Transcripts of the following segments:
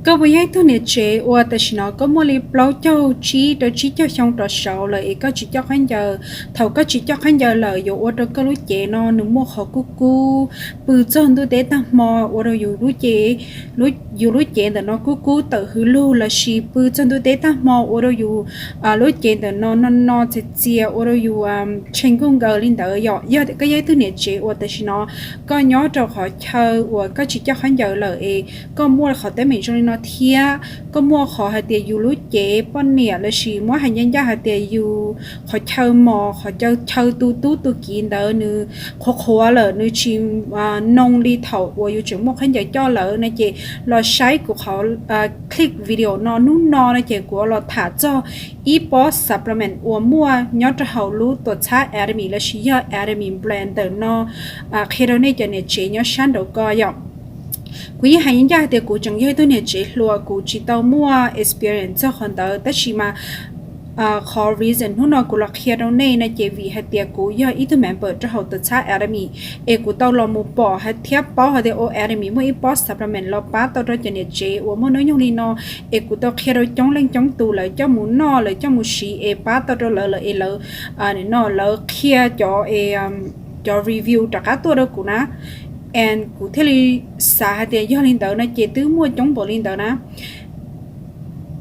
Koj puas yog ib tug niam tsev uas tam sim no koj muaj li plaub caug tsib rau tsib caug xyoo rov saud lawm es koj tsis coj khaub ncaws? Thaum koj tsis coj khaub ncaws lawm yuav ua rau koj lub cev no nws muaj qhov kub kub, pw txog ntuj teb tag hmo ua rau yus lub cev, yus lub cev ntawm no kub kub tawm hwv lug lossis pw txog ntuj teb tag hmo ua rau yus lub cev ntawm no no no txias txias ua rau yus tshee nkuj nkaws li ntawd yom. Yog tias koj yog ib tug niam tsev uas tam sim no koj nyob rau qhov chaw uas koj tsis coj khaub ncaws lawm es koj muaj qhov teeb meem zoo li no thiab koj muaj qhov hais tias yus lub cev poj niam lossis muab hais ncaj ncaj hais tias yus qhov chaw mos qhov chaw tu tub tu kiv ntawd nws qhuav qhuav lawm, nws tsis noo li thaum uas yus tseem muaj khaub ncaws coj lawm no ces los saib kuv qhov click video no hnub no no ces kuv los tham txog ib pob supplement uas muaj nyob rau hauv lub tuam txhab Atomy lossis yog Atomy brand ntawm no qhia rau nej cov niam tsev nyob sab nraud ko yom. Kuv yeej hais ncaj ncaj hais tias kuv tseem yog ib tug niam tsev hluas, kuv tsis tau muaj experience txog qhov ntawd tab sis mas qhov reason hnub no kuv los qhia rau nej no ces vim hais tias kuv yog ib tug member rau hauv tuam txhab Atomy es kuv tau los mus pom thiab paub hais tias ua Atomy muaj ib pob supplement los pab tau rau cov niam tsev uas muaj hnub nyoog li no es kuv tau qhia rau coob leej coob tus lawv coj mus noj lawv coj mus siv es pab tau rau lawv lawm es lawv no lawv qhia cov cov review rov qab tuaj rau kuv na. And kuv thiaj li xav hais tias yog li ntawd no ces twb muaj coob npaum li ntawd na.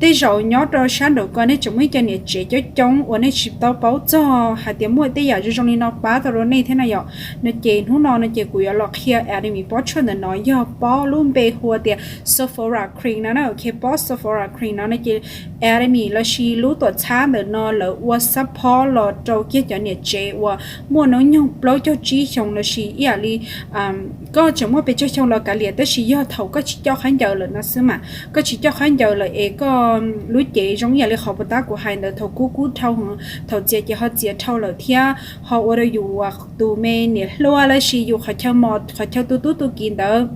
Tej zaum nyob rau sab nraud ko nej tseem muaj ib co niam tsev coob coob uas nej tsis tau paub txog hais tias muaj tej yam zoo zoo li no pab tau rau nej thiab na yom. No ces hnub no no ces kuv yuav los qhia Atomy pob tshuaj ntawm no yog pob lub npe hu tias Sephora cream no na. Ok, pob Sephora cream no no ces Atomy lossis lub tuam txhab ntawm no lawv ua support los rau kiag cov niam tsev uas muaj hnub nyoog plaub caug tsib xyoo lossis ib yam li koj tseem muaj pes tsawg xyoo los kav liam tab sis yog thaum koj tsis coj khaub ncaws lawm no xwb mas, koj tsis coj khaub ncaws lawm es koj lub cev zoo ib yam li qhov puas tab kuv hais ntawd thaum kub kub dhau, thaum txias ces ho txias dhau lawm thiab ho ua rau yus tus me niam hluas lossis yus qhov chaw mos qhov chaw tu tub tu kiv ntawd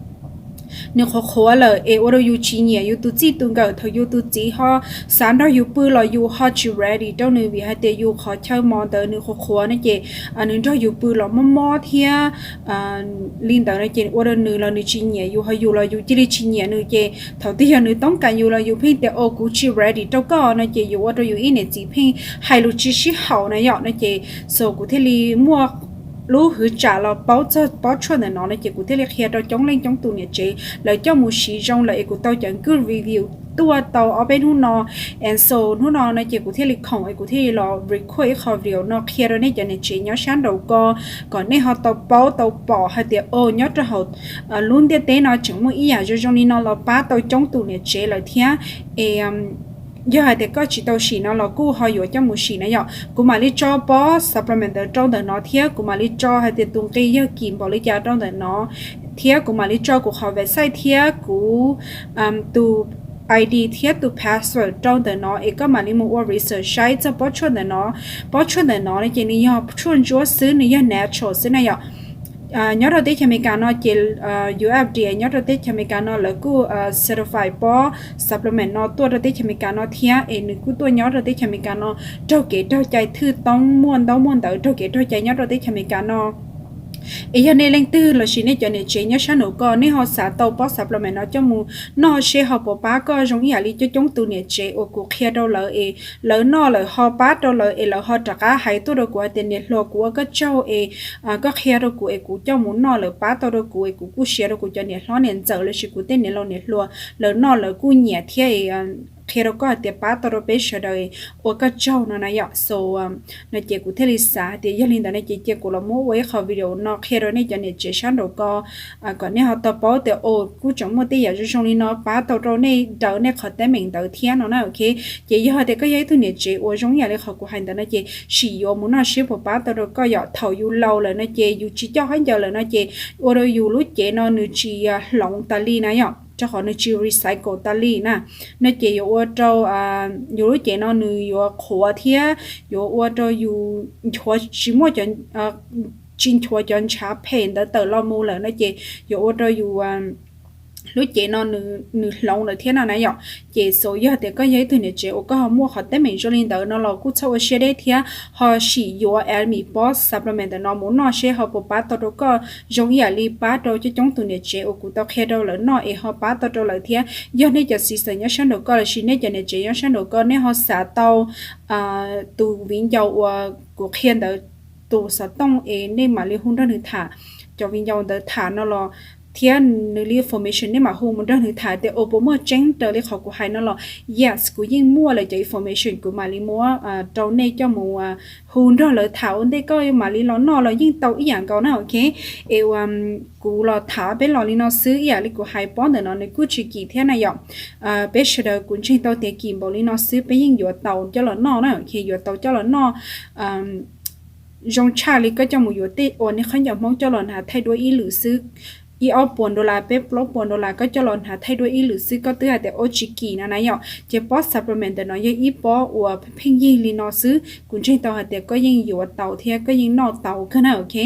nws qhuav qhuav lawm es ua rau yus tsis nyiam yus tus txij tus nkawm, thaum yus tus txiv ho xav nrog yus pw los yus ho tsis ready rau nws vim hais tias yus qhov chaw mos ntawd nws qhuav qhuav no ces nws nrog yus pw los mob mob thiab li ntawd no ces ua rau nws los nws tsis nyiam yus, ho yus los yus cia li tsis nyiam nws ces thaum twg yog nws toob kas yus los yus pheej tias o kuv tsis ready rau koj no ces yuav ua rau yus ib niam txiv pheej hais lus tsis sib haum na yom. No ces so kuv thiaj li muaj lub hwv tsam los paub txog pob tshuaj ntawm no no ces kuv thiaj li qhia rau coob leej coob tus niam tsev lawv coj mus siv zoo lawm es kuv tau cov good review tuaj tau ob peb hnub no. And so hnub no no ces kuv thiaj li khoom es kuv thiaj li los record ib qho video no qhia rau nej cov niam tsev nyob sab nraud ko kom nej ho tau paub tau pom hais tias o nyob rau hauv lub ntiaj teb no tseem muaj ib yam zoo zoo li no los pab tau coob tus niam tsev lawm thiab. Es yog hais tias koj tsis tau sim no los kuj ho yuav coj mus sim na yom. Kuv mam li tso pob supplement ntawd rau ntawm no thiab kuv mam li tso hais tias tus nqi yog kim npaum li cas rau ntawm no, thiab kuv mam li tso kuv qhov website thiab kuv tus I D thiab tus password rau ntawm no es koj mam li mus ua research saib txog pob tshuaj ntawm no. Pob tshuaj ntawm no ces nws yog tshuaj ntsuab xwb, nws yog natural xwb na yom. Nyob rau teb chaws Amelikas no ces U F D A nyob rau teb chaws Amelikas no lawv kuj certify pob supplement no tuaj rau teb chaws Amelikas no thiab es nws kuj tuaj nyob rau teb chaws Amelikas no raug kev raug cai thwj toob muaj ntaub muaj ntawv raug kev raug cai nyob rau teb chaws Amelikas no. Es yog nej leej twg lossis nej cov niam tsev nyob sab nraud ko nej ho xav tau pob supplement no coj mus noj seb ho puas pab koj zoo ib yam li coob coob tus niam tsev uas kuv qhia rau lawv es lawv noj lawm ho pab rau lawv es lawv ho rov qab hais tuaj rau kuv hais tias niam hluas kuv ua koj tsaug es koj qhia rau kuv es kuv coj mus noj lawm pab tau rau kuv es kuv kuj share rau kuv cov niam hlob niam ntxawm lossis kuv tej niam laus niam hluas lawv noj lawv kuj nyiam thiab es qhia rau koj hais tias pab tau rau peb sawv daws ua koj tsaug no na yom. So no ces kuv thiaj li xav hais tias yog li ntawd no ces cia kuv los muab ua ib qho video no qhia rau nej cov niam tsev sab nraud ko kom nej ho tau paub tias o kuj tseem muaj tej yam zoo zoo li no pab tau rau nej daws nej qhov teeb meem ntawd thiab no na. Ok, ces yog hais tias koj yog ib tug niam tsev uas zoo ib yam li qhov kuv hais ntawd no ces sim yuav mus noj seb puas pab tau rau koj yom. Thaum yus laus lawm no ces yus tsis coj khaub ncaws lawm no ces ua rau yus lub cev no nws tsis hloov tas li na yom, rau qhov nws tsis recycle tas li na. No ces yuav ua rau yus lub cev no nws yuav qhuav thiab yuav ua rau yus nchuav tsis muaj, tsis nchuav cov ntshav phem ntawd tawm los mus lawm no ces yuav ua rau yus lub cev no nws hloov lawm thiab no na yom. Ces xav yog tias koj yog ib tug niam tsev uas koj ho muaj qhov teeb meem zoo li ntawd no los kuj txhob ua siab deb thiab ho sim yuav Admin Boss Supplement ntawm no mus noj seb ho puas pab tau rau koj zoo ib yam li pab rau coob coob tus niam tsev uas kuv tau qhia rau lawv noj es ho pab tau rau lawv thiab. Yog nej cov xis xawm nyob sab nraud koj lossis nej cov niam tsev nyob sab nraud koj nej ho xav tau tus viv ncaus uas kuv qhia ntawd tus xov tooj es nej mam li hu nrog nws tham, cov viv ncaus ntawd tham no los thiab nws li information nej mam hu mus nrog nws tham tias ua puas muaj tseeb raws li qhov kuv hais no los. Yes, kuv yeej muaj lawm cov information, kuv mam li muab rau nej coj mus hu nrog lawv tham ua ntej koj mam li los noj los yeej tau ib yam nkaus na, ok. Es ua kuv los tham peb los li no xwb, ib yam li kuv hais pob ntawm no nws kuj tsis kim thiab na yom. Peb sawv daws kuv ntseeg tau tias kim npaum li no xwb peb yeej yuav tau coj los noj na, ok, yuav tau coj los noj. Zoo tshaj li koj coj mus yuav tej uas nej khaub ncaws Hmoob coj los hnav thaij duab ib lwm xwb, ib ob puas dollar peb plaub puas dollar koj coj los hnav thaij duab ib lwm xwb koj twb hais tias ua tsis kim no na yom. Ces pob supplement ntawm no yog ib pob uas pheej yig li no xwb, kuv ntseeg tau hais tias koj yeej yuav tau thiab koj yeej noj tau kawg na, ok.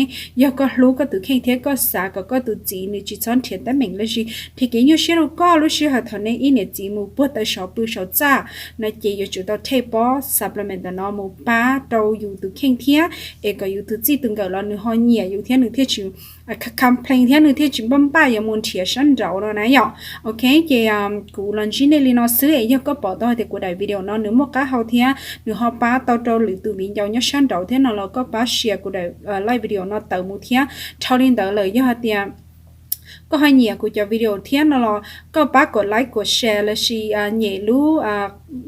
Yog koj hlub koj tus kheej thiab koj xav kom koj tus txiv nws tsis txhob nrhiav teeb meem lossis nrhiav kev nyuaj siab rau koj lub sij hawm thaum nej ib niam txiv mus puag taw saum pw saum txaj no ces yuav tsum tau thej pob supplement ntawm no mus pab rau yus tus kheej thiab es kom yus tus txij tus nkawm los nws ho nyiam yus thiab nws thiaj tsis complain thiab nws thiaj tsis npaj npaj yuav mus nrhiav sab nraud no na yom. Ok, ces kuv los ntsib nej li no xwb es yog koj pom tau hais tias kuv daim video no nws muaj qab hau thiab nws ho pab tau rau lwm tus viv ncaus nyob sab nraud thiab no los koj pab share kuv daim live video no tawm mus thiab. Dhau li ntawd lawm yog hais tias koj ho nyiam kuv cov video thiab no los koj pab kom like kom share lossis nyem lub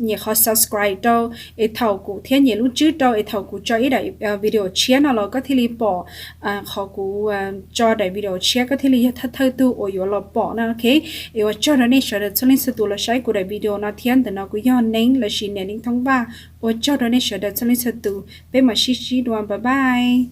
nyem qhov subscribe rau es thaum kuv thiab nyem lub tswb rau es thaum kuv tso ib daim video tshiab no los koj thiaj li pom qhov kuv tso daim video tshiab koj thiaj li yog thawj thawj tug uas yuav los pom na, ok. Es ua tsaug rau nej sawv daws txhua leej txhua tus los saib kuv daim video no thiab ntawm no kuv yog Neeb lossis niam Neeb Thoob Vaj. Ua tsaug rau nej sawv daws txhua leej txhua tus, peb mam sib ntsib dua, bye bye.